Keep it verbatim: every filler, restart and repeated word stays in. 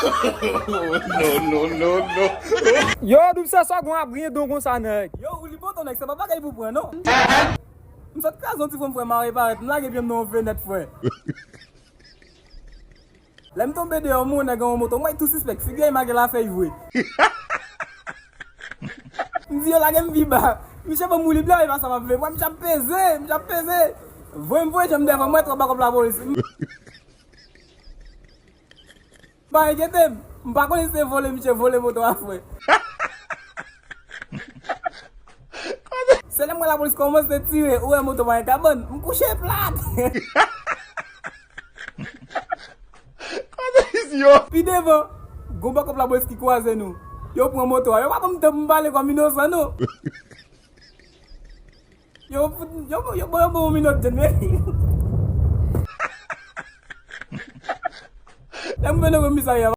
No, no, no, no. Yo, Doub Sèso gon ap griyen don konsa, nèg. Yo, ou li bon ton nèg, se pa bagay pou pran, non. M sot kraze yon ti fon frè mare parèt, m lage pye m nan yon fenèt, frè. Lè m tonbe deyò, m wè nèg an yon moto, m wè tou sispèk, figi a make lafèy vre. M di yo lage m pi ba. Misye ban m woulib la, e pa sa m ap vle. Mwen, misye ap peze, misye ap peze. Voye m voye jan m devan, mwen twò ba kòb lapolis. Pa enkyete m, m pa konnen si se vole misye vole moto a, frè. Se lè m wè lapolis kòmanse tire, ou wè moto pa gen kabann, m kouche plat. Pi devan, gon bakòp lapolis ki kwaze nou. Yo pran moto a. Yo pa ban m tan pou m pale kòm inosan, non. Yo fout, yo, yo, yo, yo ban yon minòt, John Mary. Lè m vin nan komisarya,